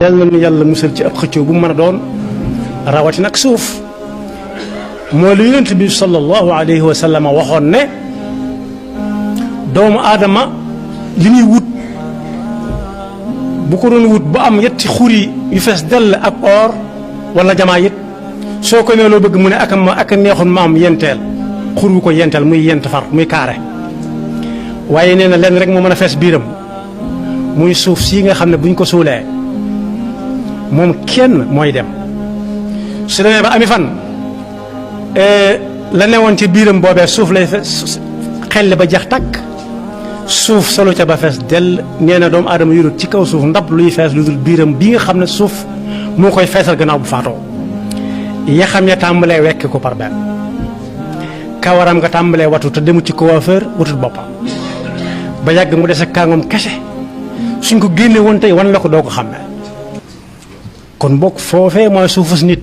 yàlla na yàlla musal ci ab xëccoo bu mu mën a doon rawati nag suuf moo lu yonent bi sallallahu alayhi wa sallam waxoon ne doomu aadama li muy wut bu ko doon wut bu am yetti xuri yu fees dell ak or wala jamaa it soo ko nee loo bëgg mu ne ak neexoon ma am yenteel xur wu ko yenteel muy yent far muy kaare waaye nee na lenn rek moo mën a fees biiram muy suuf sii nga xam ne buñ ko suulee moom kenn mooy dem su demee ba ami fan la newoon ci biiram boobee suuf lay xelle ba jax takk suuf solo ca ba fees dell nee na doomu aadama yurut ci kaw suuf ndab luy fees lu dul biiram bi nga xam ne suuf moo koy feesal gannaaw bu faatoo ya xam ne tàmbalee wekk ko par benn kawaram nga tàmbalee watu te demut ci coiffeur wutut boppam ba yàgg mu des ak kàngoom kese suñ ko génne woon tey wan la ko doo ko xàmmee kon bokk foofee mooy suufus nit